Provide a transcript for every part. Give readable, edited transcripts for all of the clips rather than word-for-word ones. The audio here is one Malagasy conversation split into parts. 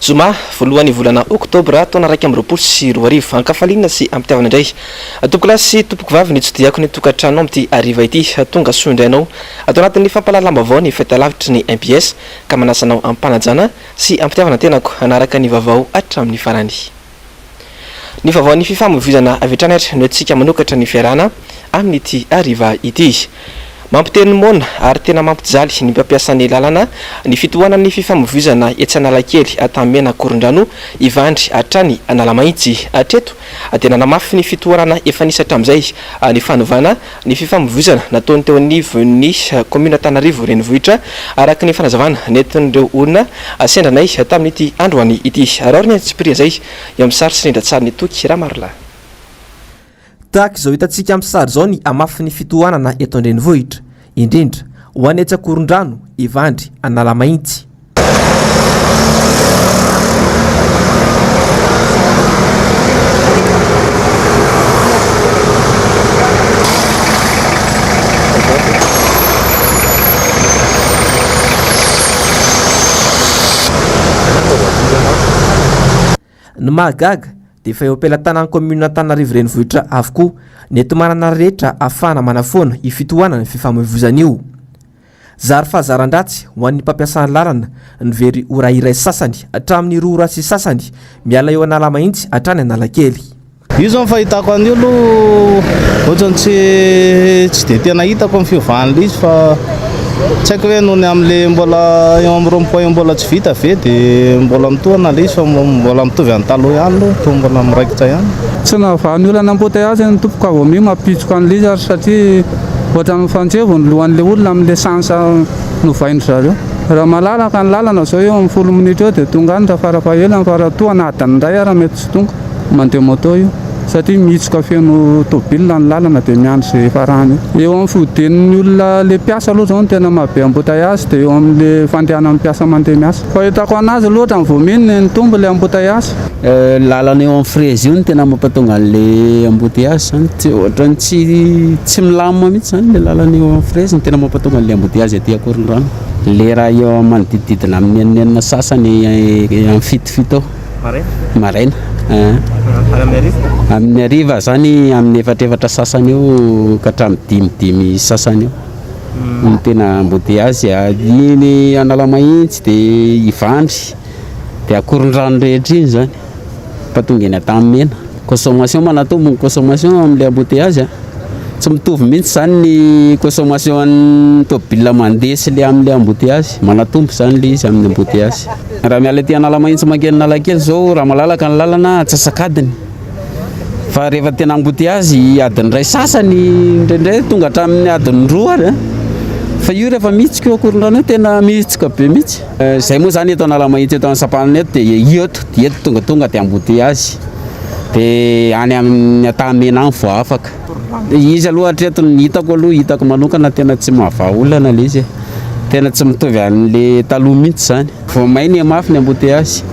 Zoma, voalohan'ny volana oktobra, taona 2021. Ankafaliana sy ampitiavana indray. Tompokolahy sy tompokovavy nitsidihako ny tokantranonao amin'ity hariva ity. Tonga soa indray anao ato anatin'ny fampahalalam-baovao ny fahitalavitry ny mbs ka manasa anao am-panajana sy am-pitiavana tenako hanaraka ny vaovao hatramin'ny farany. Ny vaovaon'ny fifamoivoizana avy hatrany ary no entintsika manokatra ny fiarahana amin'ity hariva ity. Mampiteny moana ary tena mampijaly ny mpampiasa ny lalana ny fitohanan'ny fifamoivoizana etsy Analakely, Antanimena, Ankorondrano, Ivandry hatrany Analamahitsy. Hatreto dia nanamafy ny fitohanana efa nisy hatramin'izay ny fanovana ny fifamoivoizana nataony teo anivon'ny kaominina Antananarivo Renivohitra, araka ny fanazavana nentin'ireo olona sendra anay tamin'ity androany ity. Araho ry ny antsipiriany izay eo amin'ny sary sy rindran-tsarin'i Toky Ramarolahy. Tahaka izao hitantsika amin'ny sary izao ny hamafin'ny fitohanana eto an-drenivohitra, indrindra ho an'ny etsy Ankorondrano, Ivandry, Analamahitsy. Ny mahagaga dia efa eo am-pelatanan'ny kaominina Antananarivo Renivohitra avokoa ny enti-manana rehetra ahafahana manafoana io fitohanana ny fifamoivoizana io. Zary fahazaran-dratsy ho an'ny mpampiasa ny lalana ny very ora iray sasany hatramin'ny roa ora sy sasany miala eo Analamahitsy hatrany Analakely. Io zao ny fahitako an'io aloha ohatrany tsy tsy dia tena hitako ny fiovan'ilay izy fa tsy haiko hoe noho ny amin'le mbola eo amin'ny rond point mbola tsy vita ve dia mbola mitohana ilay izy fa mbola mitovy amin'ny taloha ihany aloha toa mbola miraikitra ihany. Tsy nahavaha ny olana embouteillage ny tompoko ka vao miha mampitsoka an'ilay izy ary satria ohatran'ny mifanjevo ny lohan'ilay olona amin'ilay sens novain-dry zareo. Raha malalaka ny lalana izao eo amin'ny folo minitra eo dia tonga any raha farafahelany fa raha toa an'adiny iray ary mety tsy tonga mandeha moto io satria mihitsoka feno tôbila ny lalana dia miandry izay hifarany eo. Eo amin'ny fodian'ny olona ilay mpiasa aloha izao no tena mahabe embouteillage dia eo amin'ilay fandehanan'ny mpiasa mandeha miasa. Fahitako an'azy aloha ohatran'ny vao miha nitombo ilay embouteillage. Lalana eo amin'ny fraise io no tena mampatonga an'le embouteillage zany, tsy ohatran'ny tsy tsy milamina mihitsy zany le lalana eo amin'ny fraise no tena mampatonga an'le embouteillage aty Ankorondrano. Le raha eo amin'ny manodidididina amin'ny eninenina sasany amin'ny fitofito eo. Maraina? Maraina, an. Ary amin'ny hariva? Amin'ny hariva zany amin'ny efatrefatra sasany eo ka hatramin'ny dimidimy sasany eo no tena embouteillage. Iny Analamahitsy de Ivandry. Dia akorondrano rehetra iny zany fa tonga eny Antanimena. Consommation manatombo ny consommation amin'ilay embouteillage a. Tsy mitovy mihitsy zany ny consommation an'ny tôbila mandeha sy le amin'ilay embouteillage. Manatombo zany le izy amin'ny embouteillage. Raha miala aty Analamahitsy mankeny Analakely zao raha malalaka ny lalana antsasak'adiny. Fa rehefa tena embouteillage adiny iray sasany indraindray tonga hatramin'ny adiny roa ary a. Fa io rehefa mihitsoka io Ankorondrano io tena mihitsoka be mihitsy. Zay moa zany eto Analamahitsy eto amin'ny sampanana eto dia eto dia eto tonga tonga dia embouteillage dia any amin'ny Antahamena any vao afaka. Izy aloha hatreto ny hitako aloha hitako manokana tena tsy mahavaha olana ilay izy e. Tena tsy mitovy an'le taloha mihitsy zany. Vao may nihamafy ny embouteillage.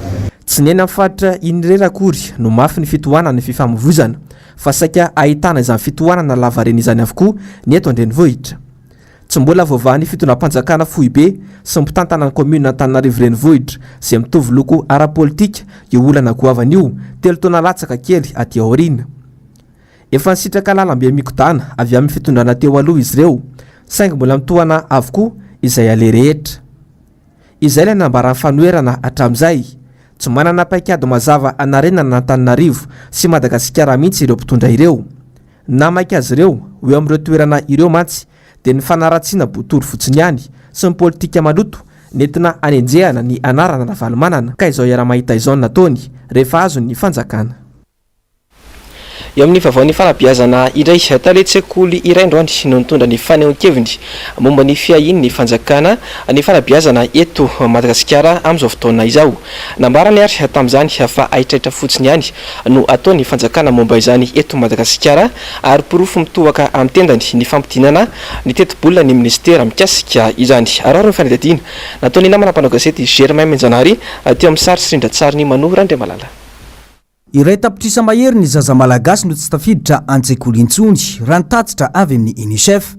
Tsy ny eny amin'ny faritra iny irery akory no mafy ny fitohanan'ny fifamoivoizana fa saika ahitana izany fitohanana lavareny izany avokoa ny eto an-drenivohitra. Tsy mbola voavahan'ny fitondram-panjakana foibe sy ny mpitantana ny kaominina Antananarivo Renivohitra izay mitovy loko ara-politika io olana goavana io telo taona latsaka kely aty aoriana. Efa nisitraka lalambe mikodana avy amin'ny fitondrana teo aloha izy ireo saingy mbola mitohana avokoa izay aleha rehetra. Izay ilay nambaran'ny fanoherana hatramin'izay. Tsy manana paikady mazava hanarenana an'Antananarivo sy Madagasikara mihitsy ireo mpitondra ireo. Na maika azy ireo ho eo amin'ireo toerana ireo mantsy dia ny fanaratsiana botory fotsiny ihany sy ny politika maloto nentina hanenjehana ny anarana Ravalomanana ka izao iaraha-mahita izao ny nataony rehefa azony ny fanjakana. Eo amin'ny vaovaon'ny fanabeazana indray, talen-tsekoly iray androany no nitondra ny fanehoan-keviny momba ny fiahian'ny fanjakana ny fanabeazana eto Madagasikara amin'izao fotoana izao. Nambarany ary tamin'izany fa haitraitra fotsiny ihany no ataon'ny fanjakana momba izany eto Madagasikara ary porofo mitohaka amin'ny tendany ny fampidinana ny tetibolan'ny minisitera mikasika izany. Araho ny fanadihadiana nataon'ny namana mpanao gazety Germain Menjanahary teo amin'ny sary sy rindran-tsarin'i Mano Randriamalala. Iray tapitrisa mahery ny zaza malagasy no tsy tafiditra an-tsekoly intsony, raha ny tatitra avy amin'ny Unicef.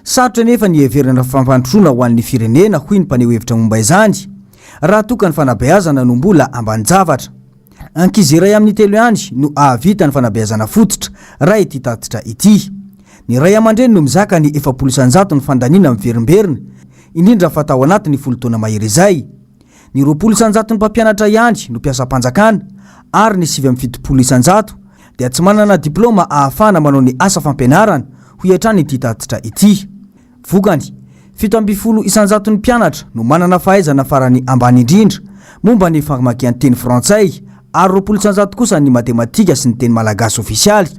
Sarotra anefa ny hiheverana fampandrosoana ho an'ny firenena, hoy ny mpaneho hevitra momba izany. raha toa ka ny fanabeazana no mbola ambanin-javatra. Ankizy iray amin'ny telo ihany no hahavita ny fanabeazana fototra, raha ity tatitra ity. Ny ray aman-dreny no mizaka ny 40% ny fandaniana miverimberina, indrindra fa tao anatin'ny folo taona mahery izay. Ny 20%n'ny mpampianatra ihany no mpiasam-panjakana ary ny 79% dia tsy manana diplaoma ahafahana manao ny asa fampianarana, hoy hatrany ity tatitra ity. Vokany, 17 isan-jaton'ny mpianatra no manana fahaizana farany ambany indrindra momba ny famakian-teny frantsay ary 20% kosa ny matematika sy ny teny malagasy ofisialy.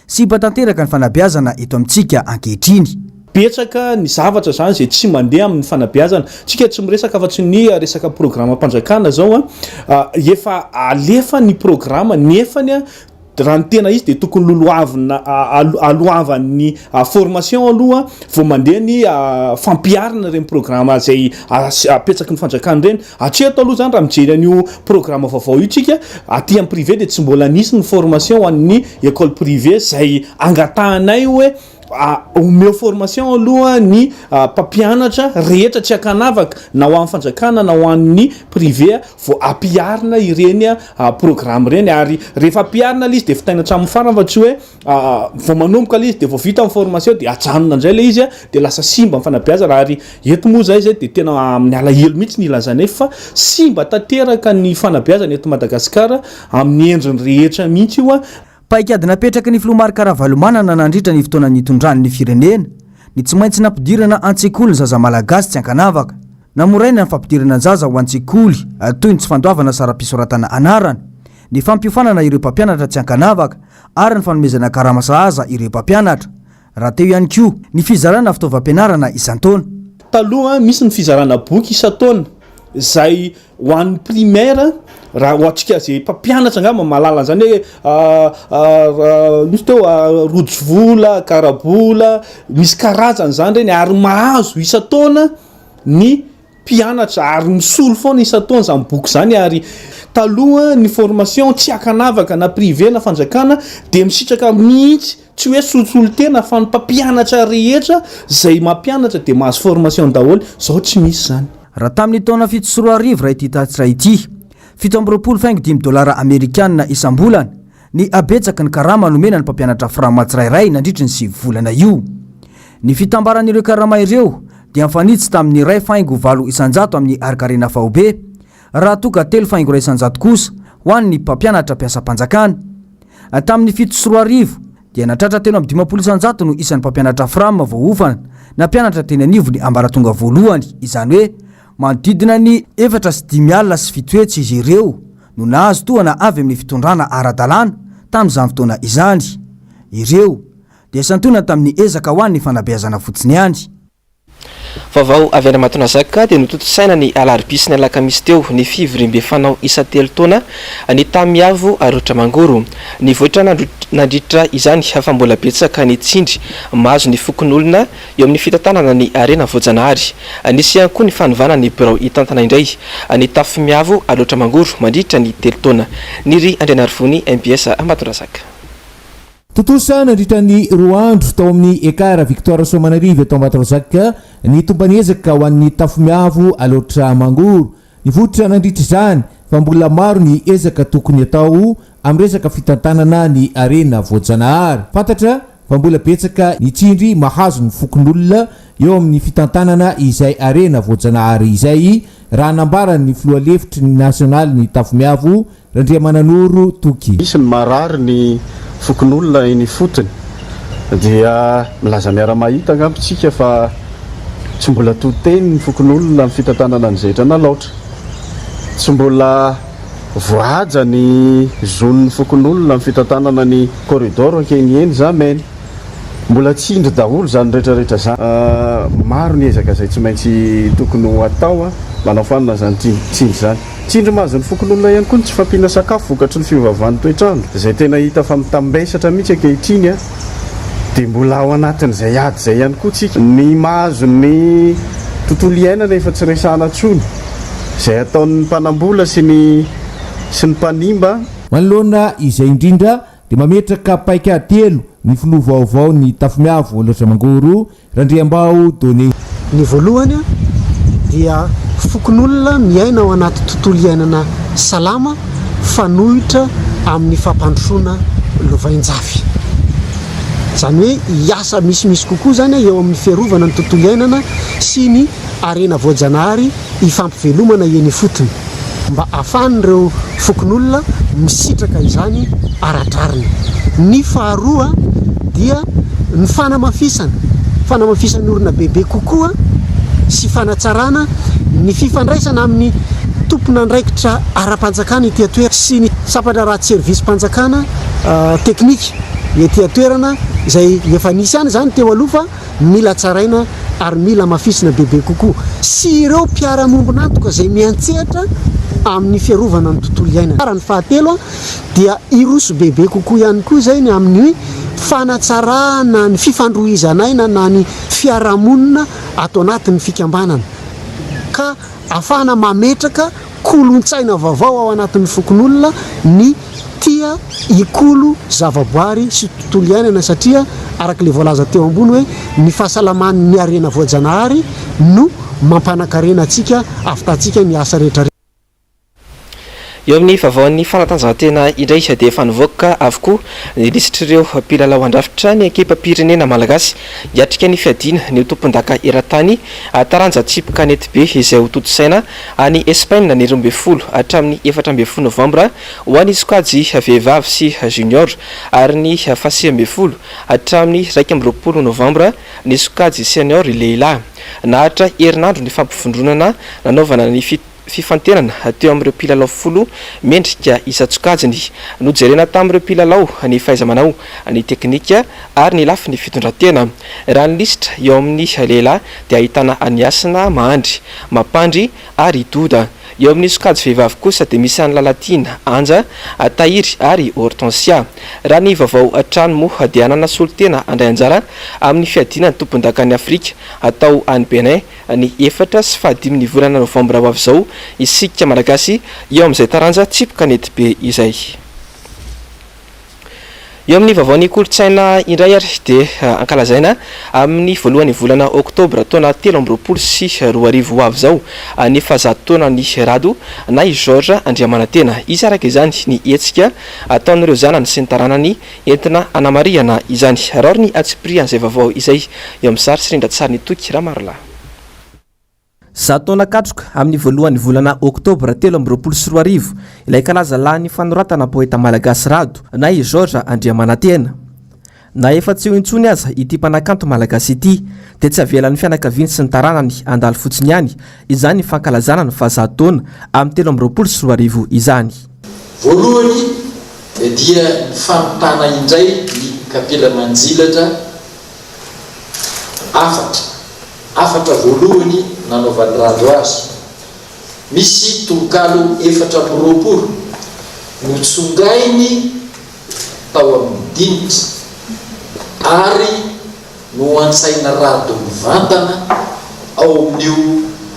Simba tanteraka ny fanabeazana eto amintsika ankehitriny. Betsaka ny zavatra zany izay tsy mandeha amin'ny fanabeazana. Tsika tsy miresaka afa-tsy ny resaka programam-panjakana zao an. Efa alefa ny programa nefany an raha ny tena izy dia tokony lolohavina alohavan'ny formation aloha vao mandeha ny fampiharana ireny programa izay apetsaky ny fanjakana ireny. Hatreto aloha izany raha mijery an'io programa vaovao io tsika, aty amin'ny privé dia tsy mbola nisy ny formation ho an'ny école privée izay angatahanay hoe omeo formation aloha ny mpampianatra rehetra tsy ankanavaka na ho an'ny fanjakana na ho an'ny privé vao ampiharina ireny programa ireny ary rehefa ampiharina ilay izy dia vitaina hatramin'ny farany fa tsy hoe Vao manomboka ilay izy dia vao vita ny formation dia ajanona indray ilay izy dia lasa simba ny fanabeazana ary eto moa izay izay dia tena amin'ny alahelo mihitsy ny ilazanay fa simba tanteraka ny fanabeazana eto Madagasikara amin'ny endriny rehetra mihitsy io. Paikady napetraky ny filoha Marc Ravalomanana nandritra ny fotoana nitondrany ny firenena ny tsy maintsy nampidirana an-tsekoly ny zaza malagasy tsy ankanavaka. Namoraina ny fampidirana ny zaza ho an-tsekoly toy ny tsy fandoavana saram-pisoratana anarana, ny fampiofanana ireo mpampianatra tsy ankanavaka ary ny fanomezana karama sahaza ireo mpampianatra. Raha teo ihany koa ny fizarana fitaovam-pianarana isan-taona. Taloha misy ny fizarana boky isan-taona izay ho an'ny primaire, raha ho antsika izay mpampianatra angamba mahalala an'izany hoe misy teo rojo vola, garabola, misy karazany izany ireny ary mahazo isan-taona ny mpianatra ary misolo foana isan-taona izany boky izany ary taloha ny formation tsy ankanavaka na privé na fanjakana dia misitraka mihitsy tsy hoe solosolo-tena fa ny mpampianatra rehetra izay mampianatra dia mahazo formation daholo, izao tsy misy izany. Raha tamin'ny taona 2007 raha ity tatitra ity, 27 faingo dimy dolara amerikana isam-bolana ny habetsaky ny karama nomena ny mpampianatra Fram tsirairay nandritry ny sivy volana io. Ny fitambaran'ireo karama ireo dia mifanitsy tamin'ny 1,8% amin'ny harin-karena faobe, raha toa ka 3,1% kosa ho an'ny mpampianatra mpiasam-panjakana. Tamin'ny 2007 dia nahatratra 53% no isan'ny mpampianatra Fram voaofana nampianatra teny anivon'ny ambaratonga voalohany, izany hoe manodidina ny 704 izy ireo no nahazo tohana avy amin'ny fitondrana ara-dalàna tamin'izany fotoana izany. Ireo dia santionany tamin'ny ezaka ho an'ny fanabeazana fotsiny ihany. Vaovao avy any Ambatonazaka dia notontosaina ny alarobia sy ny alakamisy teo ny fivoriambe fanao isan-telo taona ny Tamiavo Arotra Mangoro. Nivoitra nandritra izany fa mbola betsaka ny tsindry mahazo ny fokonolona eo amin'ny fitantanana ny harena voajanahary. Nisy ihany koa ny fanovana ny birao hitantana indray ny Tafo Miavo Alaotra Mangoro mandritra ny telo taona. Niry Andrianarivony, mbs Ambatondrazaka. Tontosa nandritra ny roa andro tao amin'ny Ekar Victoire Soamanarivo eto Ambatondrazaka ny tomban'ezaka ho an'ny Tafo Miavo Alaotra Mangoro. Nivoitra nandritra izany fa mbola maro ny ezaka tokony atao amin'ny resaka fitantanana ny harena voajanahary. Fantatra fa mbola betsaka ny tsindry mahazo ny fokonolona eo amin'ny fitantanana izay harena voajanahary izay, raha nambaran'ny filoha lefitry ny nasionalin'ny Tafomiavo, Randriamananoro Toky. Misy ny marary ny fokonolona eny ifotony dia milaza miara-mahita angamba isika fa tsy mbola to teny ny fokonolona amin'ny fitantanana ny zetra an'Alaotra. Tsy mbola voahaja ny zon'ny fokonolona amin'ny fitantanana ny corridor Ankeniheny Zamena. Mbola tsindry daholo izany rehetra rehetra izany. Maro ny ezaka izay tsy maintsy tokony ho atao manao fanina izany tsindry izany. Tsindry mahazo ny fokonolona ihany koa ny tsy fahampiana sakafo vokatry ny fiovaovan'ny toetr'andro izay tena hita fa mitambesatra mihitsy ankehitriny dia mbola ao anatin'izay ady izay ihany koa tsika. Ny mahazo ny tontolo iainana efa tsy resahana intsony, izay ataon'ny mpanambola sy ny sy ny mpanimba. Manoloana izay indrindra dia mametraka paikady telo ny filoha vaovao ny Tafomiavo Alaotra Mangoro, Randriambao Donné. Ny voalohany dia fokonolona miaina ao anaty tontolo iainana salama fanohitra amin'ny fampandrosoana lovainjafy. Izany hoe hiasa misimisy kokoa izany eo amin'ny fiarovana ny tontolo iainana sy ny harena voajanahary ifampivelomana eny ifotony mba ahafahan'ireo fokonolona misitraka izany ara-drariny. Ny faharoa dia ny fanamafisana, fanamafisan'ny orina bebe kokoa sy fanatsarana ny fifandraisana amin'ny tompon'andraikitra ara-panjakana ety an-toerana sy ny sampan-draharaha-tserivisim-panjakana teknika ety an-toerana izay efa nisy ihany izany teo aloha fa mila tsaraina ary mila hamafisina bebe kokoa sy ireo mpiara-miombon'antoka izay miantsehatra amin'ny fiarovana ny tontolo iainana. Ary ny fahatelo dia hiroso bebe kokoa ihany koa izay ny amin'ny fanatsarana ny fifandrohizan'aina na ny fiarahamonina ato anatin'ny fikambanana ka ahafahana mametraka kolontsaina vaovao ao anatin'ny fokonolona ny tia hikolo zavaboary sy tontolo iainana satria araka ilay voalaza teo ambony hoe ny fahasalaman'ny harena voajanahary no mampanakarena antsika ahavitantsika ny asa rehetra Eo amin'ny vaovaon'ny fanatanjahantena indray dia efa nivoaka avokoa ny lisitr'ireo mpilalao handrafitra ny ekipam-pirenena malagasy hiatrika ny fiadiana ny ho tompondaka eran-tany taranja tsipy kanetibe izay hotontosaina any Espaina ny 12 hatramin'ny 14 novambra ho an'ny sokajy vehivavy sy junior ary ny faha-19 hatramin'ny 21 novambra ny sokajy senior lehilahy. Naharitra herinandro ny fampivondronana nanaovana ny fifantenana teo amin'ireo mpilalao folo mendrika isan-tsokajiny. Nojerena tamin'ireo mpilalao ny fahaiza-manao, ny teknika ary ny lafiny fitondran-tena. Raha ny lisitra eo amin'ny lehilahy dia ahitana an'i Hasina, Mahandry, Mampandry ary i Doda. Eo amin'ny sokajy vehivavy kosa dia misy an'i Lalatiana, Anja, Tahiry ary Hortensia. Raha ny vaovao hatrany moa dia hanana solontena handray anjara amin'ny fiadiana ny tompondakan'i Afrika hatao any Bénin ny efatra sy fahadimy ny volana novambra ho avy izao isika Malagasy eo amin'izay taranja tsipy kanetibe izay. Eo amin'ny vaovaon'ny kolontsaina indray ary dia ankalazaina amin'ny voalohan'ny volana oktobra taona 2023 ho avy izao ny fahazato taonan'i Rado na i Georges Andriamanantena. Hisy araka izany ny hetsika ataon'ireo zanany sy ny taranany entina hanamarihana izany. Raory ny antsipirian'izay vaovao izay eo amin'ny sary sy rindran-tsarin'i Toky Ramarolahy. 100 taona katroka amin'ny voalohan'ny volana oktobra 2023 ilay kalaza lahin'ny fanoratana poeta malagasy Rado na i Georges Andriamanantena. Na efa tsy eo intsony aza ity mpanakanto malagasy ity dia tsy avelan'ny fianakaviany sy ny taranany handalo fotsiny ihany izany fankalazana ny fahazato taona amin'ny 2023 izany. Voalohany dia ny fanontana indray ny kapila manjilatra hafatra. Hafatra voalohany nanaovan'i Rado azy. Misy tononkalo 24 notsongainy tao amin'ny dinitra ary noantsaina Rado mivantana ao amin'io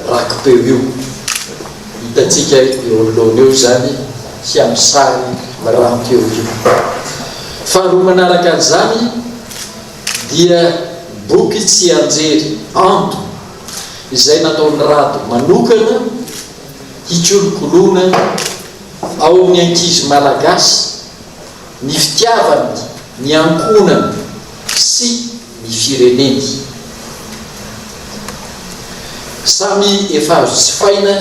raki-peo io. Hitantsika eo anoloana eo izany sy amin'ny sary miranty eo io. Faharoa manaraka an'izany dia boky tsianjery Ando izay nataon'i Rado manokana hikolokoloana ao amin'ny ankizy malagasy ny fitiavany ny ankohonany sy ny fireneny. Samy efa azo jifaina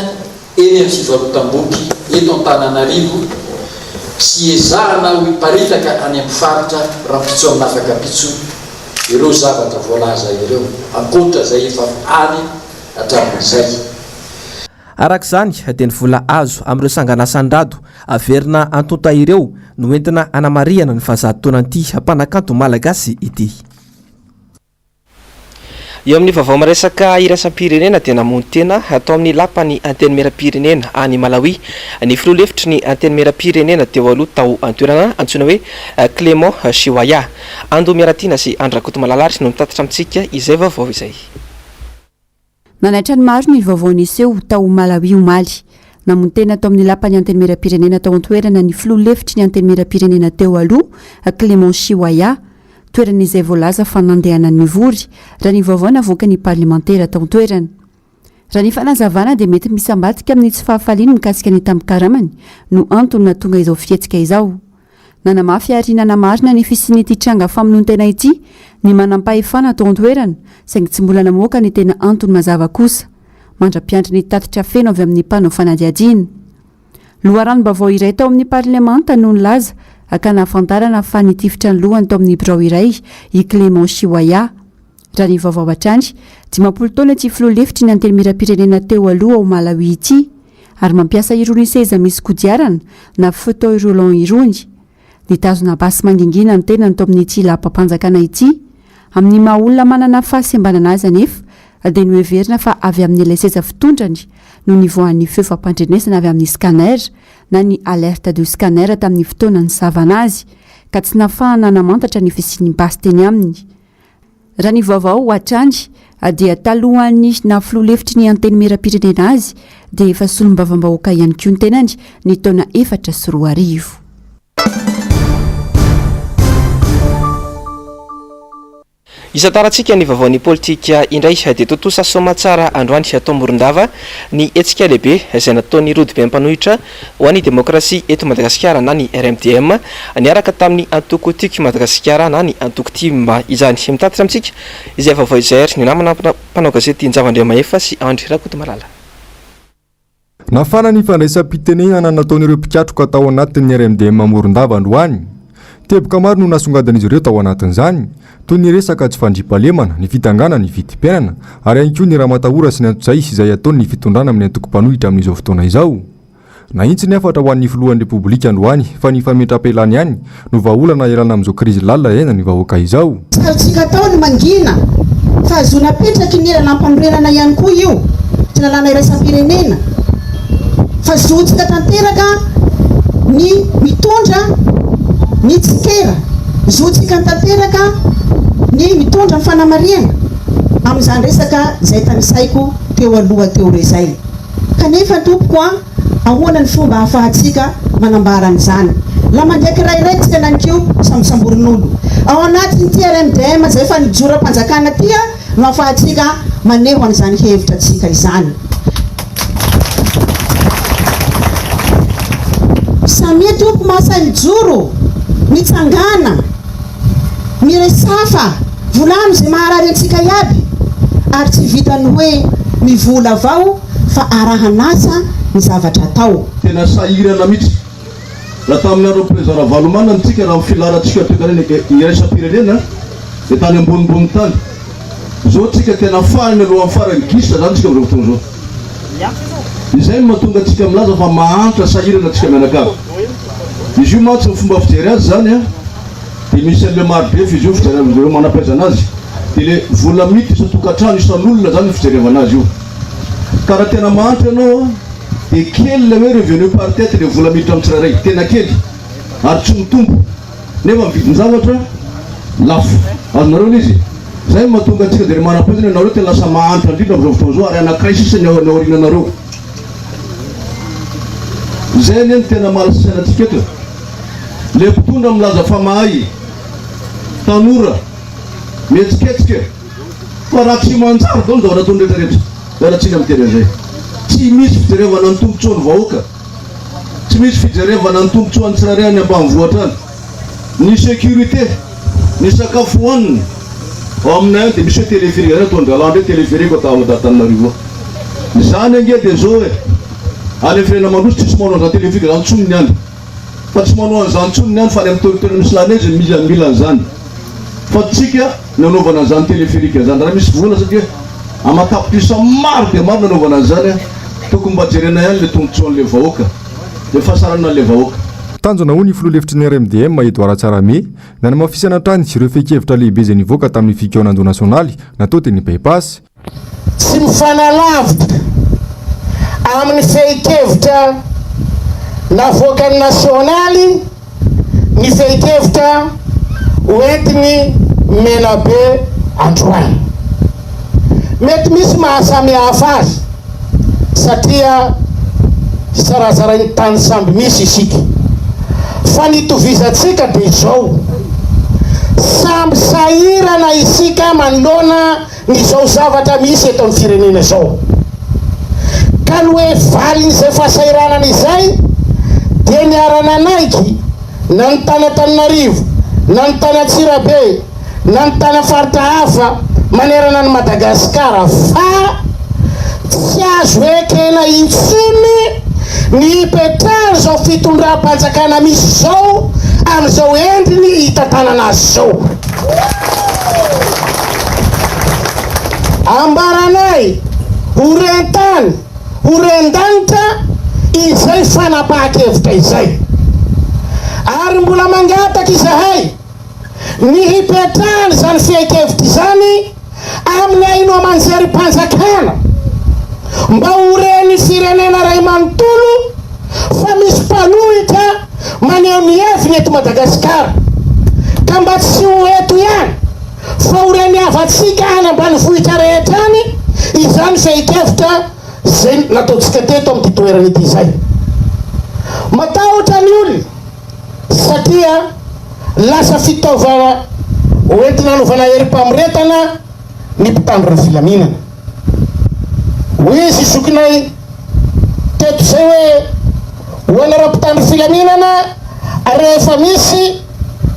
eny amin'ny fivarotam-boky eto Antananarivo sy ezahana ho hiparitaka any amin'ny faritra rahampitso amin'afak'ampitso ireo zavatra voalaza ireo, ankoatra izay efa any hatramin'izay. Araka izany dia ny vola azo amin'ireo sanganasan'i Rado averina antonta ireo no entina hanamarihana ny fahazato taonan'ity mpanakanto malagasy ity. Eo amin'ny vaovao miresaka iraisam-pirenena dia namono tena tao amin'ny lapan'ny Antenimierampirenena any Malawi ny filoha lefitry ny Antenimierampirenena teo aloha tao an-toerana antsoina hoe Clément Chiwaya. Ando Miaratiana sy Andry Rakotomalala ary no mitatitra amintsika izay vaovao izay. Nanaitra ny maro ny vaovao niseho tao Malawi omaly. Namono tena tao amin'ny lapan'ny Antenimierampirenena tao an-toerana ny filoha lefitry ny Antenimierampirenena teo aloha, Clément Chiwaya. Toerana izay voalaza fa nandehanany nivory, raha ny vaovao navoakan'ny parlemantera tao an-toerana. Raha ny fanazavana dia mety misy ambadika amin'ny tsy fahafaliany mikasika ny tambin-karamany no antony nahatonga izao fihetsika izao. Nanamafy ary nanamarina ny fisian'ity tranga famonoan-tena ity ny manampahefana tao an-toerana saingy tsy mbola namoaka ny tena antony mazava kosa, mandra-piandry ny tatitra feno avy amin'ny mpanao fanadihadiana. Loharanom-baovao iray tao amin'ny parlemanta no nilaza ka nahafantarana fa nitifitra ny lohany tao amin'ny birao iray i Clément Chiwaya. Raha ny vaovao hatrany, 50 taona ity filoha lefitry ny Antenimierampirenena teo aloha ao Malawi ity, ary mampiasa irony seza misy kodiarana na fauteuil roulant irony. Nitazona basy mangingina ny tenany tao amin'ity lapam-panjakana ity. Amin'ny maha olona manana fahasembanana azy anefa dia noheverina fa avy amin'ilay seza fitondrany no nivoahan'ny feo fampandrenesana avy amin'ny scanner na ny alerte de scanner tamin'ny fotoana nisavana azy ka tsy nahafahana namantatra ny fisian'ny basy teny aminy. Raha ny vaovao hatrany dia talohan'ny naha filoha lefitry ny Antenimierampirenena azy dia efa solombavambahoaka ihany koa ny tenany ny taona 2004. Isantarantsika ny vaovaon'ny politika indray dia tontosa soamatsara androany tao Morondava ny hetsika lehibe izay nataon'ny rodobe mpanohitra ho an'ny demokrasia eto Madagasikara na ny RMDM niaraka tamin'ny antoko Tiako i Madagasikara na ny antoko tim izany. Mitatitra amintsika izay vaovao izay ary ny namana mpanao gazety Njava Andriamahefa sy Andry Rakotomalala. Nafana ny fandraisam-pitenenana nataon'ireo mpikatroka tao anatin'ny RMDM Morondava androany. Teboka maro no nasongadin'izy ireo tao anatin'izany, toy ny resaka tsy fandriampahalemana, ny fidanganan'ny vidim-piainana, ary ihany koa ny ramatahora sy ny antsojay izay ataon'ny fitondrana amin'ny antoko mpanohitra amin'izao fotoana izao. Nahitsy ny hafatra ho an'ny filohan'ny Repoblika androany fa ny fametram-pialany ihany no vahaolana hialana amin'izao krizy lalina iainan'ny vahoaka izao. Tsy azontsika atao ny mangina fa zo napetraky ny lalàmpanorenana ihany koa io, sy lalàna iraisam-pirenena, fa zontsika tanteraka ny mitondra ny tsikera, zontsika tanteraka ny mitondra ny fanamarihana amin'izany resaka izay tanisaiko teo aloha teo irezay. Kanefa tompoko a, ahoana ny fomba ahafahantsika manambara an'izany? La mandeha kirairay tsika nanikeo sambosamborin'olo. Ao anatin'ity RMDM izay efa nijoram-panjakana ity a no ahafahantsika maneho an'izany hevitra tsika izany. Samia tompoko mahasahy mijoro, mitsangàna. Miresafa, volano izay maharary antsika iaby, ary tsy vitan'ny hoe mivola avao fa arahan'asa ny zavatra atao. Tena sahirana mihitsy. Raha tamin'ny andron'ny Président Ravalomanana tsika raha ny filaharantsika toekarena iraisam-pirenena dia tany ambonimbony tany. Izao tsika tena farany alohan'ny farany gisa zany tsika amin'izao fotoana izao. Izay no mahatonga antsika milaza fa mahantra sahirana tsika mianakavy. Izy io mantsy ny fomba fijery azy zany an, dia misy an'ilay mari-drefy izy io fijeren'ireo manam-pahaizana azy, dia ilay vola miditra isan-tokantrano isan'olona zany ny fijerevana azy io. Ka raha tena mahantra ianao an, dia kely ilay hoe revenu par tête, ilay vola miditra amin'ny tsirairay, tena kely ary tsy mitombo, nefa ny vidin-javatra lafo. Azonareo ilay izy? Izay no mahatonga antsika dia ry manam-pahaizana ianareo tena lasa mahantra indrindra amin'izao fotoana izao ary anankiray sisa ny aoriananareo. Izay anie no tena mahalasa saina antsika eto e. Le mpitondra milaza fa mahay, tanora, mihetsiketsika e. Fa raha tsy manjary daholo ny zavatra ataony rehetra rehetra. Miala tsiny amin'ny teny an'izay. Tsy misy fijerevana ny tombotsoan'ny vahoaka. Tsy misy fijerevana ny tombotsoan'ny tsirairay any ambanivohitra any. Ny sécurité, ny sakafo hohanina, ao aminay any dia misy hoe téléphérique, zany ataon-drahalahy indray téléphérique ao Antananarivo ao. Izany ange dia zao e, any amin'ny firenena mandroso tsisy manao an'izany téléphérique izany intsony ny any. Fa tsy manao an'izany intsony ny any fa any amin'ny toerana misy la neige mila mila an'izany. Fa tsika nanaovana an'izany téléphérique izany, raha misy vola satria aman-tapitrisa maro dia maro nanaovana an'izany, tokony mba jerena ihany ilay tombotsoan'ilay vahoaka. Dia fahasaranana ilay vahoaka. Tanjona hoy ny filoha lefitry ny RMDM, Edouard Tsarahame, ny hanamafisana hatrany ireo fehin-kevitra lehibe izay nivoaka tamin'ny fikaonandoha nasionaly natao teny By-Pass. Tsy mifanalavitra amin'ny fehin-kevitra navoakan'ny nasionaly ny fehin-kevitra hoentin'i Menabe androany. Mety misy maha samihafa azy satria zarazarain'ny tany samby misy isika. Fa ny itovizantsika dia izao, samby sahirana isika manoloana ny izao zavatra misy eto amin'ny firenena izao. Ka ny hoe valin'izay fahasahiranana izay dia niara-nanaiky na ny tany Antananarivo, na ny tany Antsirabe, na ny tany faritra hafa manerana an'i Madagasikara fa tsy azo ekena intsony ny hipetrahan'izao fitondram-panjakana misy izao amin'izao endriny hitantanana azy izao. Ambaranay ho ren-tany, ho ren-danitra izay fanapahan-kevitra izay. Ary mbola mangataka izahay ny hipetrahan'izany fehin-kevitra izany amin'ny haino aman-jerim-panjakana mba ho ren'ny firenena iray manontolo fa misy mpanohitra maneho ny heviny eto Madagasikara ka mba tsy ho eto ihany fa ho ren'ny havantsika any ambanivohitra rehetra any izany fehin-kevitra izay nataontsika teto amin'ity toerana ity izay. Matahotra ny olona satria lasa fitaovana hoentina hanaovana herim-pamoretana ny mpitandro ny filaminana. Hoy izy zokinay teto izay hoe ho anareo mpitandro filaminana rehefa misy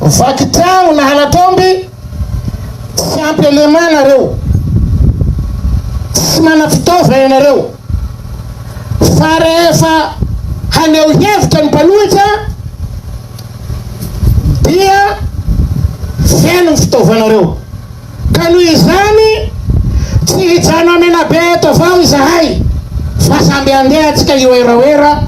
vaky tragno na halatr'omby tsy ampy élément nareo, tsy mana fitaovana ianareo fa rehefa haneho hevitra ny mpanohitra dia feno ny fitaovanareo. Ka noho izany, tsy hijanona Menabe eto avao izahay, fa samby handeha antsika hihoerahoera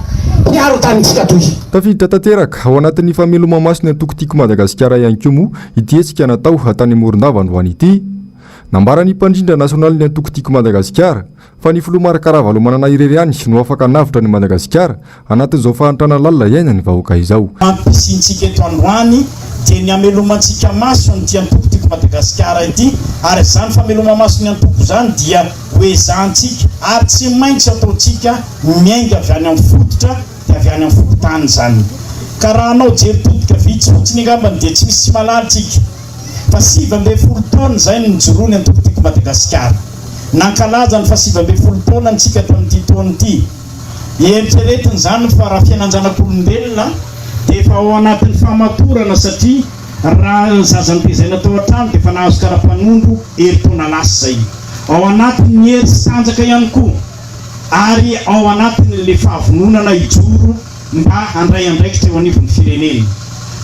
hiaro tanintsika toy. Tafiditra tanteraka ao anatin'ny fameloma-maso ny antoko Tiako Madagasikara ihany koa moa ity hetsika natao tany Morondava androany ity. Nambaran'ny mpandrindra nasionalin'ny antoko Tiako Madagasikara fa ny filoha Marc Ravalomanana irery ihany no afaka hanavotra an'i Madagasikara anatin'izao fahantrana lalina iainan'ny vahoaka izao. Antom-pisiantsika eto androany dia ny hamelomantsika maso an'ity antoko Tiako Madagasikara ity ary izany fameloma-maso ny antoko izany dia ho ezahantsika ary tsy maintsy ataontsika miainga avy any amin'ny fototra dia avy any amin'ny fokontany izany. Ka raha hanao jery todika vitsy fotsiny angambany dia tsy misy tsy mahalala isika fa 19 taona izay no nijoroany antoko Tiako Madagasikara. Nankalaza ny faha 19 taonany isika tamin'ity taona ity. Eritreretina izany fa raha fiainan-janak'olombelona dia efa ao anatin'ny fahamatorana satria raha zaza notezaina tao an-trano dia efa nahazo kara-panondro herintaona lasa izay. Ao anatin'ny hery sy tanjaka ihany koa ary ao anatin'ilay fahavononana hijoro mba handray andraikitra eo anivon'ny firenena.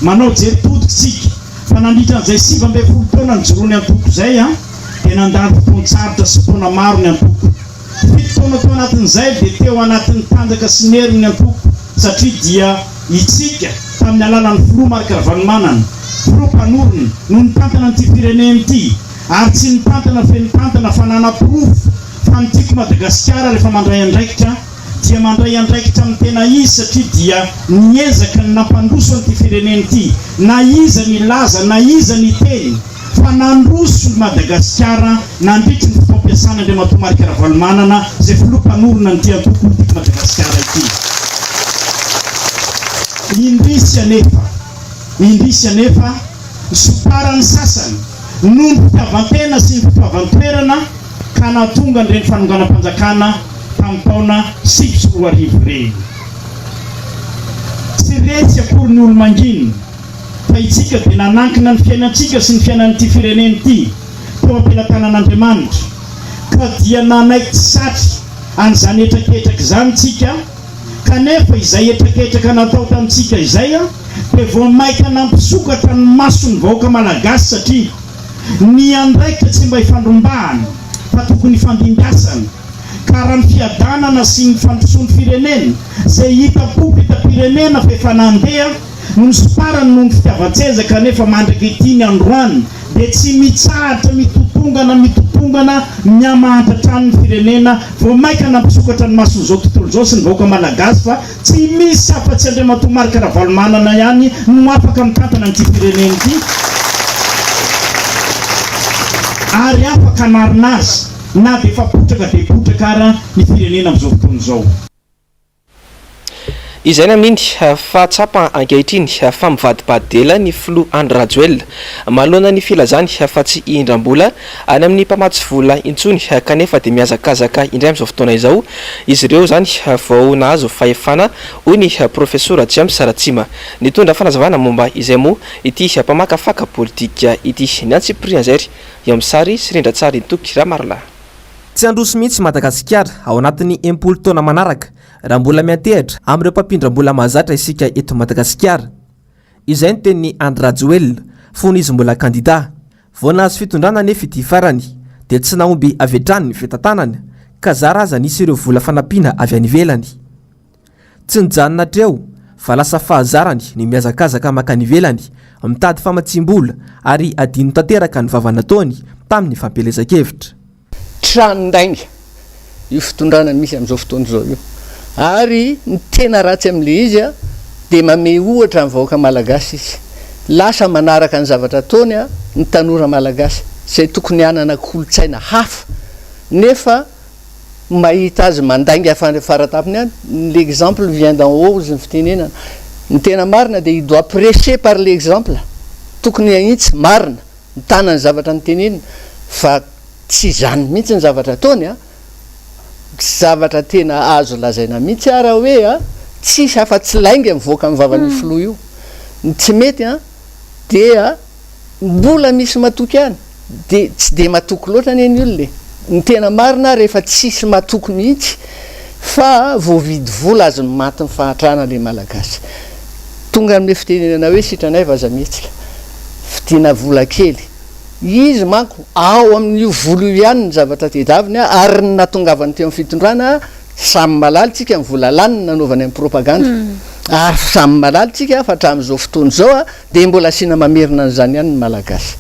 Manao jery todika isika fa nandritra an'izay 19 taona nijoroan'ny antoko izay dia nandalo fotoan-tsarotra sy fotoana maro ny antoko. Fito taona tao anatin'izay dia teo anatin'ny tanjaka sy ny heriny ny antoko satria dia itsika tamin'ny alalan'ny filoha Marc Ravalomanana, filoha mpanorina, no nitantana an'ity firenena ity ary tsy nitantana feno tantana fa nanaporofo fa ny Tiako Madagasikara rehefa mandray andraikitra dia mandray andraikitra amin'ny tena izy satria dia niezaka ny nampandroso an'ity firenena ity na iza nilaza na iza niteny fa nandroso i Madagasikara nandritry ny fotoam-piasana Andriamatoa Marc Ravalomanana izay filoha mpanorina an'ity antoko Tiako Madagasikara ity. Indrisy anefa, indrisy anefa, ny somparan'ny sasany noho ny fitiavan-tena sy ny fitoavan-toerana ka nahatonga an'ireny fanonganam-panjakana tamin'ny taona 2009 ireny. Tsy resy akory ny olo-mangina. Fa itsika dia nanankina ny fiainantsika sy ny fiainan'ity firenena ity teo am-pelatanan'Andriamanitra, ka dia nanaiky tsy satry an'izany hetraketraka izany tsika, kanefa izay hetraketraka natao tamintsika izay dia vao maika nampisokatra ny mason'ny vahoaka malagasy satria ny andraikitra tsy mba ifandrombahana fa tokony ifandimbiasana, ka raha ny fiadanana sy ny fandrosoan'ny firenena izay hita popo hitam-pirenena fa efa nandeha no nosomparany noho ny fitiavan-tseza kanefa mandraka ity ny androany dia tsy mitsahatra mitotongana mitotongana mihamahantra hatrany ny firenena vao maika nampisokatra ny mason'izao tontolo izao sy ny vahoaka malagasy fa tsy misy afa-tsy Andriamatoa Marc Ravalomanana ihany no afaka mitantana an'ity firenena ity ary afaka hanarina azy na dia efa potraka dia potraka ara ny firenena amin'izao fotoana izao. Izay ny amin'iny fa tsapa ankehitriny fa mivadibadela ny filoha Andry Rajoelina manoloana ny filazany fa tsy hihindram-bola any amin'ny mpamatsy vola intsony kanefa dia mihazakazaka indray amin'izao fotoana izao izy ireo izany vao nahazo fahefana hoy ny Profesora James Ratsima. Nitondra fanazavana momba izay moa ity mpamakafaka politika ity. Ny antsipirian'izay eo amin'ny sary sy rindran-tsary Toky Ramarolahy. Tsy handroso mihitsy Madagasikara ao anatin'ny 60 taona manaraka raha mbola miantehatra amin'ireo mpampindram-bola mahazatra isika eto Madagasikara. Izay no tenin'i Andry Rajoelina fony izy mbola kandida. Vao nahazo fitondrana anefa ity farany dia tsy nahomby avy hatrany ny fitantanana ka zara aza nisy ireo vola fanampiana avy any ivelany. Tsy nijanona hatreo fa lasa fahazarany ny mihazakazaka mankany ivelany mitady famatsiam-bola ary adino tanteraka ny vava nataony tamin'ny fampielezan-kevitra. Tranon-dainga io fitondrana misy amin'izao fotoana izao io. Ary ny tena ratsy amin'ilay izy dia mamehy ohatra ny vahoaka malagasy izy. Lasa manaraka ny zavatra ataony ny tanora malagasy izay tokony hanana kolontsaina hafa nefa mahita azy mandainga faratampony any, l'exemple vient d'en haut hozy ny fitenenana. Ny tena marina dia il doit prêcher par l'exemple, tokony hahitsy marina. Mitana ny zavatra noteneniny fa tsy izany mihitsy ny zavatra ataony a! Zavatra tena azo lazaina mihitsy ara hoe a, tsisy afa-tsy lainga mivoaka amin'ny vavan'io filoha io. Ny tsy mety an, dia mbola misy matoky ihany, dia tsy dia matoky loatra anie ny olona e! Ny tena marina ary efa tsisy matoky mihitsy fa voavidy vola azon'ny matin'ny fahantrana le Malagasy. Tonga amin'ilay fitenenana hoe sitranay vaza mihetsika. Vidiana vola kely. Izy manko ao amin'io vola io ihany ny zavatra tedaviny ary ny nahatongavany teo amin'ny fitondrana samy mahalala tsika ny vola laniny nanaovany amin'ny propagande ary samy mahalala tsika fa hatramin'izao fotoana izao dia mbola asiana mamerina an'izany ihany ny Malagasy.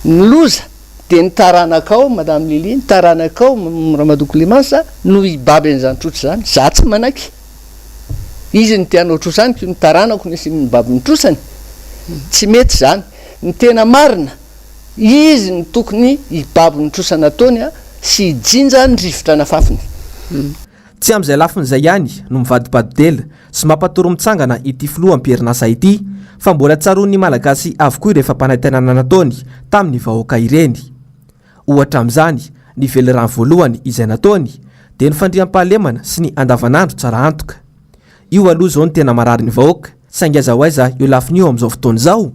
Ny loza dia ny taranakao Madame Lily, ny taranakao Ramatoa Clémence no hibaby an'izany trosa izany. Za tsy manaiky. Izy no te hanao trosa amiko, ny taranako no asiany mibaby ny trosany. Tsy mety izany. Ny tena marina, izy no tokony hibaby ny trosa nataony sy hijinja ny rivotra nafafiny. Tsy amin'izay lafiny izay ihany no mivadibadidela sy mampatory mitsangana ity filoha am-perinasa ity fa mbola tsaroan'ny Malagasy avokoa ireo fampanaintainana nataony tamin'ny vahoaka ireny. Ohatra amin'izany, ny velirano voalohany izay nataony dia ny fandriampahalemana sy ny andavanandro tsara antoka. Io aloha izao no tena marary ny vahoaka, saingy aiza ho aiza io lafiny io amin'izao fotoana izao?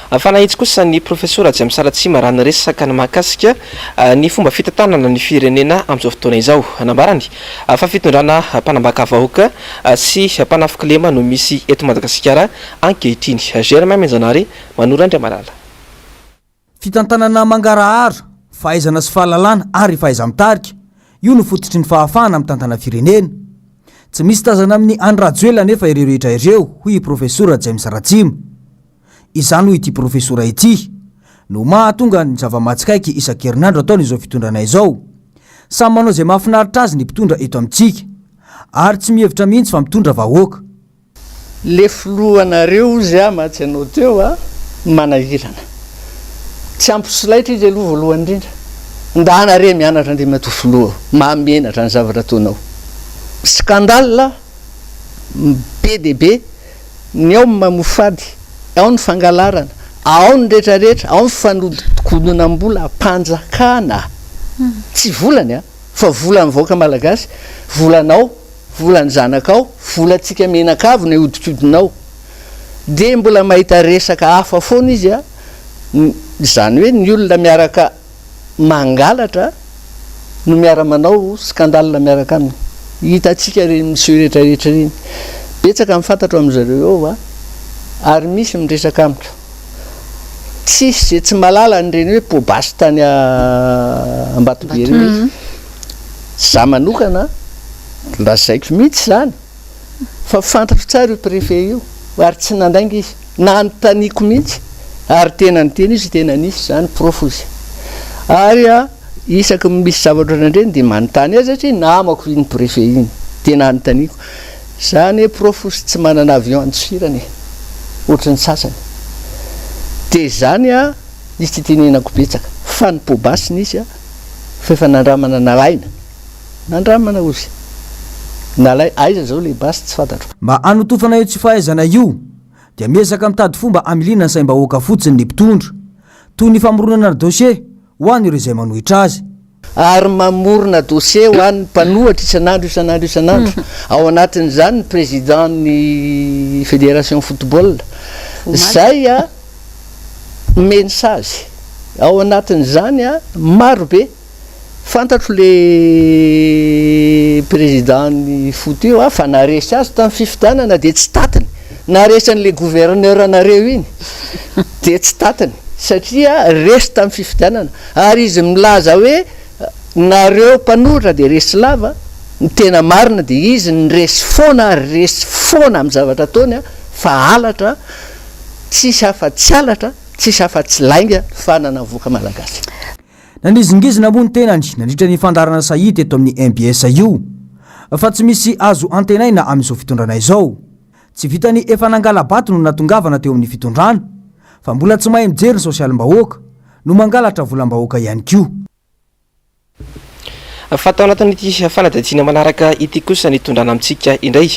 Fa nahitsy kosa ny Profesora James Ratsima raha niresaka ny mahakasika ny fomba fitantanana ny firenena amin'izao fotoana izao. Nambarany fa fitondrana mpanambaka vahoaka sy mpanafo-kilema no misy eto Madagasikara ankehitriny. Germain Menjanahary, Manoro Andriamalala. Fitantanana mangarahara, fahaizana sy fahalalana ary fahaiza-mitarika, io no fototry ny fahafahana mitantana firenena. Tsy misy tazana amin'i Andry Rajoelina anefa ireo rehetra ireo, hoy i Profesora James Ratsima. Izany hoy ity profesora ity, no mahatonga ny zava-mahatsikaiky isan-kerinandro ataon'izao fitondrana izao. Samy manao izay mahafinaritra azy ny mpitondra eto amintsika, ary tsy mihevitra mihitsy fa mitondra vahoaka. Le filohanareo ozy ah mantsy anao teo ah manahirana. Tsy ampy solaitra izy aloha voalohany indrindra. Ndana re mianatra Andriamatoa filoha o. Mahamenatra ny zavatra ataonao. Scandale be dia be, ny ao ny mamofady, ao ny fangalarana, ao ny retraretra, ao ny fanodikodinam-bola mpanjakana. Tsy volany a, fa volan'ny vahoaka malagasy, volanao. Volan'ny zanakao, volantsika mianakavy no ahodikodinao. Dia mbola mahita resaka hafa foana izy a, izany hoe ny olona miaraka mangalatra no miara-manao scandale miaraka aminy. Hitantsika ireny miseho rehetra rehetra ireny. Betsaka ny fantatro amin-dry zareo eo a, ary misy miresaka amiko. Tsisy izay tsy mahalala an'ireny hoe poa-basy tany Ambatobe ireny. Za manokana lazaiko mihitsy izany fa fantatro tsara io préfet io ary tsy nandainga izy, nanontaniako mihitsy ary tena niteny izy tena nisy izany porofo izy. Ary isaky ny misy zavatra ohatran'ireny dia manontany ahy satria namako iny préfet iny, tena anontaniako. Za anie prof ozy tsy manana avion andosirana e, ohatry ny sasany. Dia izany izy tsy itenenako betsaka fa ny poa-basy nisy fa efa nandramana nalaina, nandramana ozy. Nalay aiza zao le basy tsy fantatro. Mba hanotofana io tsy fahaizana io dia miezaka mitady fomba hamiliana ny saim-bahoaka fotsiny ny mpitondra, toy ny famoronana dossier ho an'ireo izay manohitra azy. Ary mamorona dossier ho an'ny mpanohatra isan'andro isan'andro isan'andro. Ao anatin'izany ny président ny fédération football. Zay a omeny sazy. Ao anatin'izany a maro be. Fantatro le président ny foot io a fa naharesy azy tamin'ny fifidianana dia tsy tatiny. Naharesy an'le gouverneur anareo iny dia tsy tatiny satria resy tamin'ny fifidianana. Ary izy milaza hoe nareo mpanohitra dia resy lava, ny tena marina dia izy ny resy foana ary resy foana amin'ny zavatra ataony fa halatra, tsisy afa tsy halatra, tsisy afa tsy lainga fa nanavoaka malagasy. Nanizingizina moa ny tenany nandritra ny fandaharana Sahia teto amin'ny mbs io fa tsy misy azo antenaina amin'izao fitondrana izao. Tsy vitan'ny efa nangala-bato no natongavana teo amin'ny fitondrana fa mbola tsy mahay mijery ny sosialim-bahoaka no mangalatra volam-bahoaka ihany koa. Fa tao anatin'ity fanadihadiana manaraka ity kosa nitondrana amintsika indray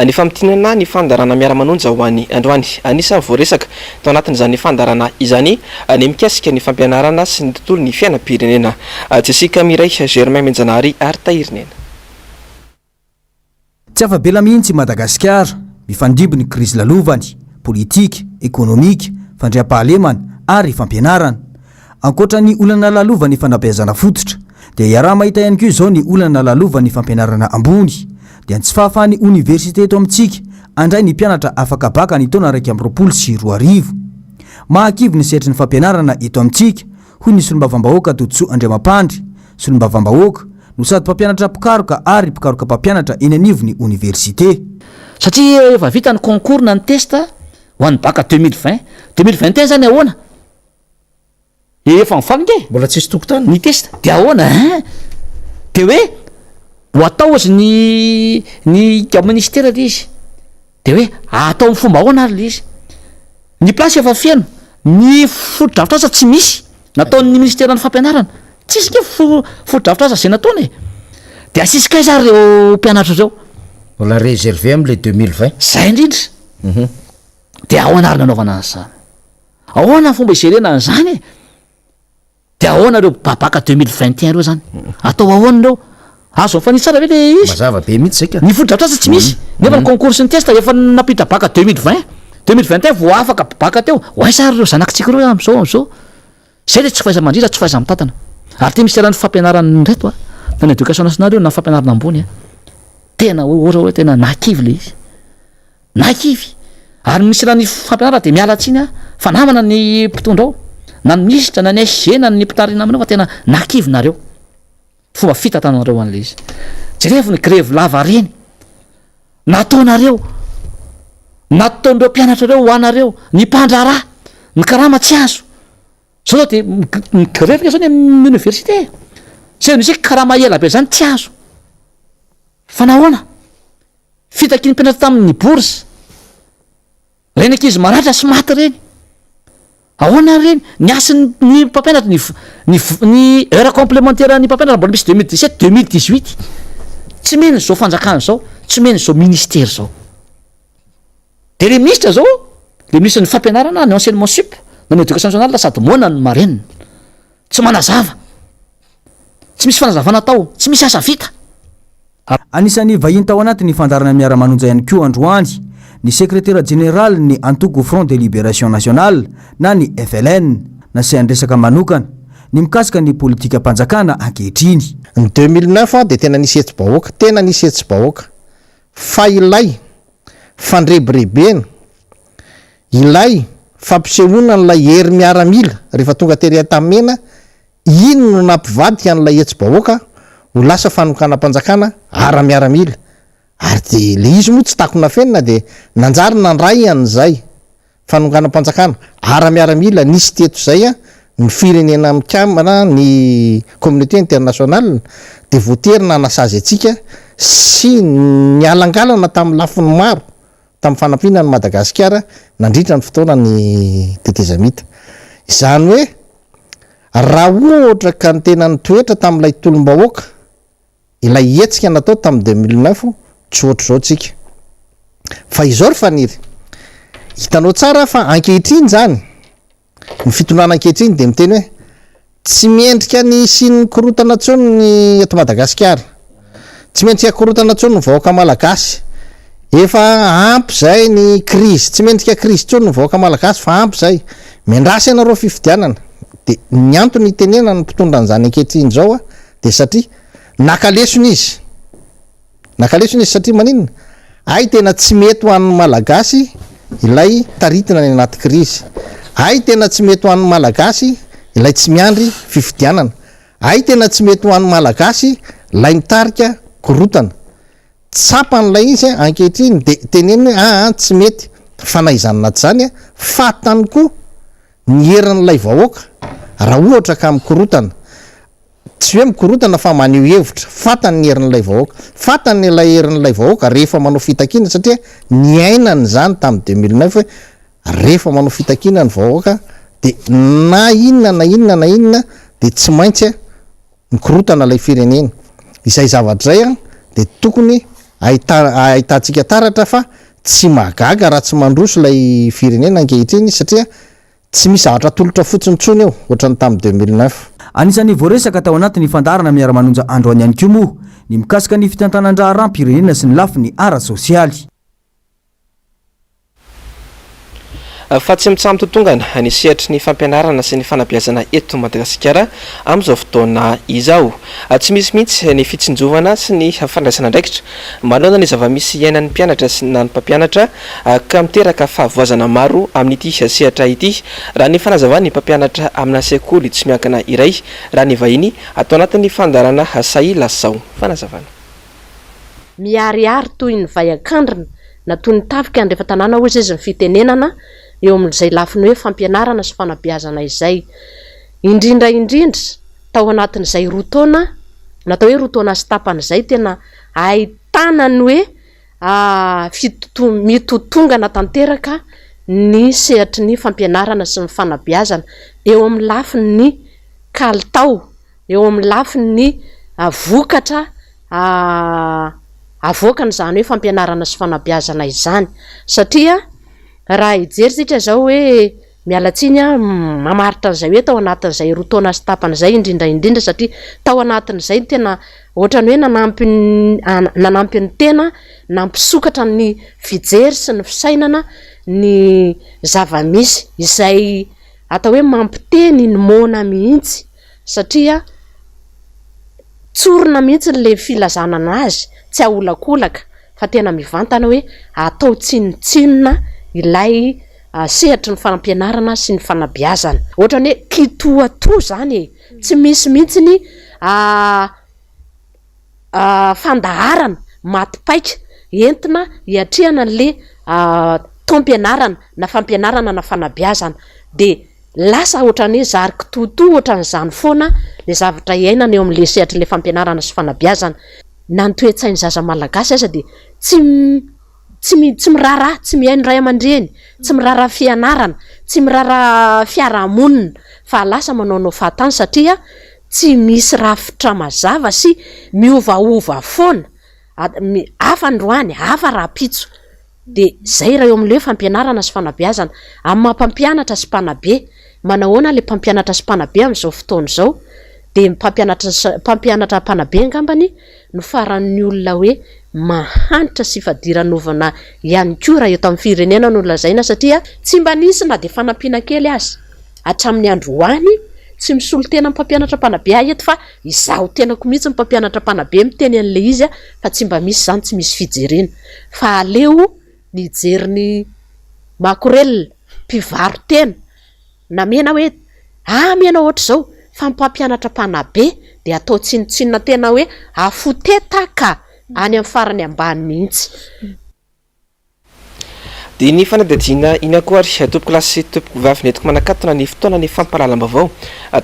ny famintinana ny fandaharana Miara-manonja ho an'ny androany. Anisan'ny voaresaka tao anatin'izany fandaharana izany ny mikasika ny fampianarana sy ny tontolon'ny fiainam-pirenena. Jessica Mireille, Germain Menjanahary ary Tahirinena. Tsy afa-bela mihitsy i Madagasikara, mifandimby ny krizy lalovany, politika, ekonomika, fandriampahalemana ary fampianarana. Ankoatra ny olana lalovan'ny fanabeazana fototra, dia iaraha-mahita ihany koa izao ny olana lalovan'ny fampianarana ambony, dia ny tsy fahafahan'ny oniversite eto amintsika handray ny mpianatra afaka baka ny taona 2021. Mahakivy ny sehatry ny fampianarana eto amintsika, hoy ny solombavambahoaka Todisoa Andriamampandry, solombavambahoaka, no sady mpampianatra mpikaroka ary mpikaroka mpampianatra eny anivon'ny oniversite. Satria efa vita ny concours na ny test ho an'ny bac 2020. 2021 zany ahoana? Efa mivaly nge. Mbola tsisy tokotany. Ny test. De ahoana hein? De hoe ho atao ozy ny ny ao ministera le izy. De hoe atao amin'ny fomba ahoana ary le izy? Ny place efa feno, ny fotodrafitrasa tsy misy nataon'ny ministeran'ny fampianarana, tsisy nge fo- fotodrafitrasa zay nataony e! De asisika aiza ary reo mpianatra reo? Mbola réservé amle 2020. Zay indrindra! De ahoana ary ny anaovana an'izany? Ahoana ny fomba hijerena an'izany e? De ahoana ireo babaka 2021 ireo zany? Atao ahoana ireo? Azo mifanitsy tsara ve le izy? Mazava be mihitsy zay ka. Ny fotodrafitrasa tsy misy, nefa ny concours sy ny test efa nampiditra baka 2020, 2021 vao afaka baka teo, ho aiza ary ireo zanakitsika ireo am'zao am'zao? Zay le tsy fahaiza-mandrindra, tsy fahaiza-mitantana. Ary ty minisiteran'ny fampianarana ireto a, na ny éducation nationale io na ny fampianarana ambony a, tena hoe ohatra hoe tena nahakivy le izy. Na kivy ary misy raha ny fampianarana dia miala tsiny aho fa namana ny mpitondra ao na ny minisitra na ny SG na ny mpitarina aminao fa tena na kivy nareo fomba fitantananareo an'ilay izy jerevo ny grevy lava reny nataonareo nataon'ireo mpianatra ireo ho anareo ny mpandraharaha ny karama tsy azo zao zao dia migrevy nge zao ny amin'ny université se misy karama ela be zany tsy azo fa nahoana Fitakian'ny mpianatra tamin'ny bourse. Ireny ankizy maratra sy maty ireny. Ahoana ary ireny? Ny hasin'ny ny mpampianatra, ny ny ny heure complémentaire an'ny mpampianatra mbola misy 2017, 2018. Tsy mino izao fanjakana izao, tsy mino izao ministera izao. De le ministra zao, le ministre ny fampianarana, ny enseignement sup, na ny éducation nationale sady moana no marenina. Tsy manazava. Tsy misy fanazavana atao, tsy misy asa vita. Anisan'ny vahiny tao anatin'ny fandaharana Miara-manonja ihany koa androany ny sekretera jeneralin'ny antoko Front de Libération Nationale na ny FLN. Nasiany resaka manokana ny mikasika ny politikam-panjakana ankehitriny. Ny 2009 dia tena nisy hetsi-bahoaka, tena nisy hetsi-bahoaka. Fa ilay fandrebirebena, ilay fampisehoana an'ilay hery miaramila rehefa tonga tery Antanimena, Iny no nampivadika an'ilay hetsi-bahoaka ho lasa fanonganam-panjakana ara-miaramila. Ary dia ilay izy moa tsy takona afenina dia nanjary nandray an'izay fanonganam-panjakana ara-miaramila nisy teto izay ny firenena mikambana, ny communauté internationale dia voatery nanasazy antsika sy nialangalana tamin'ny lafiny maro tamin'ny fanampiana an'i Madagasikara nandritra ny fotoanan'ny tetezamita. Izany hoe Raha ohatra ka ny tena nitoetra tamin'ilay tolom-bahoaka, ilay hetsika natao tamin'ny 2009, tsy ohatr'izao tsika. Fa izao ry Faniry, hitanao tsara fa ankehitriny izany, ny fitondrana ankehitriny dia miteny hoe tsy mendrika ny hisian'ny korontana intsony ny eto Madagasikara, tsy mendrika korontana intsony ny vahoaka malagasy, efa ampy izay ny krizy, tsy mendrika krizy intsony ny vahoaka malagasy fa ampy izay, miandrasa ianareo fifidianana. Dia ny antony itenenan'ny mpitondra an'izany ankehitriny izao dia satria naka lesona izy. Naka lesona izy satria maninona? Hay tena tsy mety ho an'ny Malagasy ilay taritina any anaty krizy. Hay tena tsy mety ho an'ny Malagasy ilay tsy miandry fifidianana. Hay tena tsy mety ho an'ny Malagasy ilay mitarika korotana. Tsapany ilay izy ankehitriny dia teneniny hoe aa tsy mety. Fa na izany na tsy izany, fantany koa ny herin'ilay vahoaka raha ohatra ka mikorotana. Tsy hoe mikorontana fa maneho hevitra. Fantany ny herin'ilay vahoaka. Fantany ilay herin'ilay vahoaka rehefa manao fitakiana satria niainany izany tamin'ny 2009 hoe rehefa manao fitakiana ny vahoaka dia na inona na inona na inona dia tsy maintsy mikorontana ilay firenena. Izay zavatra izay dia tokony ahita- ahitantsika taratra fa tsy mahagaga raha tsy mandroso ilay firenena ankehitriny satria Tsy misy zavatra atolotra fotsiny intsony eo, ohatran'ny tamin'ny 2009. Anisan'ny voaresaka tao anatin'ny fandaharana Miara-manonja androany ihany koa moa ny mikasika ny fitantanan-draharaham-pirenena sy ny lafiny ara-tsosialy. Fa tsy mitsaha-mitotongana ny sehatry ny fampianarana sy ny fanabeazana eto Madagasikara amin'izao fotoana izao. Tsy misy mihitsy ny fitsinjovana sy ny fandraisana andraikitra manoloana ny zava-misy iainan'ny mpianatra sy na ny mpampianatra ka miteraka fahavoazana maro amin'ity sehatra ity, raha ny fanazavan'ny mpampianatra amina sekoly tsy miankina iray, raha ny vahiny ato anatin'ny fandaharana Sahy Lazao. Fanazavana. Miharihary toy ny vay an-kandrina na toy ny tafika andrefan-tanàna hozy izy ny fitenenana eo amin'izay lafiny hoe fampianarana sy fanabeazana izay. Indrindra indrindra tao anatin'izay roa taona, natao hoe roa taona sy tapany izay tena ahitana ny hoe Mitotongana tanteraka ny sehatry ny fampianarana sy ny fanabeazana eo amin'ny lafiny kalitao, eo amin'ny lafiny vokatra avoakan'izany hoe fampianarana sy fanabeazana izany satria raha hijery isika izao hoe Miala tsiny aho mamaritra an'izay hoe tao anatin'izay roa taona sy tapany izay indrindra indrindra satria tao anatin'izay no tena ohatran'ny hoe nanampy nanampy ny tena nampisokatra ny fijery sy ny fisainana ny zava-misy izay atao hoe mampiteny ny moana mihitsy satria tsorina mihitsy ilay filazana an'azy tsy aholakolaka fa tena mivantana hoe atao tsinontsinona ilay sehatry ny fampianarana sy ny fanabeazana. Ohatran'ny hoe kitoatoa izany e! Tsy misy mihitsy ny fandaharana maty paika entina hiatrehana an'ilay taom-pianarana na fampianarana na fanabeazana. Dia lasa ohatran'ny hoe zary kitoatoa ohatran'izany foana ilay zavatra iainana eo amin'ilay sehatr'ilay fampianarana sy fanabeazana. Na ny toe-tsain'ny zaza malagasy aza dia tsy tsy tsy miraharaha, tsy mihaino ray aman-dreny, tsy miraharaha fianarana, tsy miraharaha fiarahamonina fa lasa manaonao fahatany satria tsy misy rafitra mazava sy miovaova foana, hafa androany, hafa rahampitso. Dia izay raha eo amin'ilay hoe fampianarana sy fanabeazana. Amin'ny maha mpampianatra sy mpanabe, manahoana ilay mpampianatra sy mpanabe amin'izao fotoana izao? Dia ny mpampianatra sy mpampianatra mpanabe angambany no faran'ny olona hoe mahantra sy fadiranovana ihany koa raha eto amin'ny firenena no lazaina satria tsy mba nisy na dia fanampiana kely aza hatramin'ny androany, tsy misolo tena ny mpampianatra mpanabe ahy eto fa izaho tenako mihitsy ny mpampianatra mpanabe miteny an'ilay izy fa tsy mba misy izany tsy misy fijerena fa aleo mijery ny makorelina mpivaro-tena Namena hoe amy ianao ohatr'izao fa ny mpampianatra mpanabe dia atao tsinontsinona tena hoe afotetaka any amin'ny farany ambany mihitsy. Dia ny fanadihadiana iny akoho ary tompokolahy sy tompokovavy nentiko manakatona ny fotoana ny fampahalalam-baovao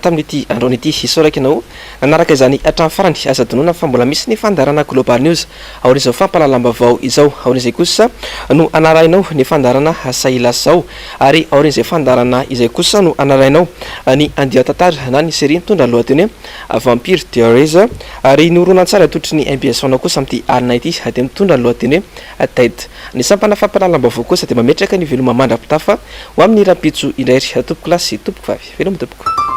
tamin'ity androany ity. Isaorako ianao nanaraka izany hatramin'ny farany. Aza adinoina fa mbola misy ny fandaharana Global News aorian'izao fampahalalam-baovao izao. Aorian'izay kosa no hanarahinao ny fandaharana Sahilazao ary aorian'izay fandaharana izay kosa no hanarahinao ny andian-tantara na ny série mitondra ny lohateny hoe Vampire Diaries ary ny horonantsary atolotry ny mbs ho anao kosa amin'ity alina ity dia mitondra ny lohateny hoe Dead. Ny sampana fampahalalam-baovao kosa dia mametraka ny veloma mandra-pitafa ho amin'ny rahampitso indray ry tompokolahy sy tompokovavy. Veloma tompoko.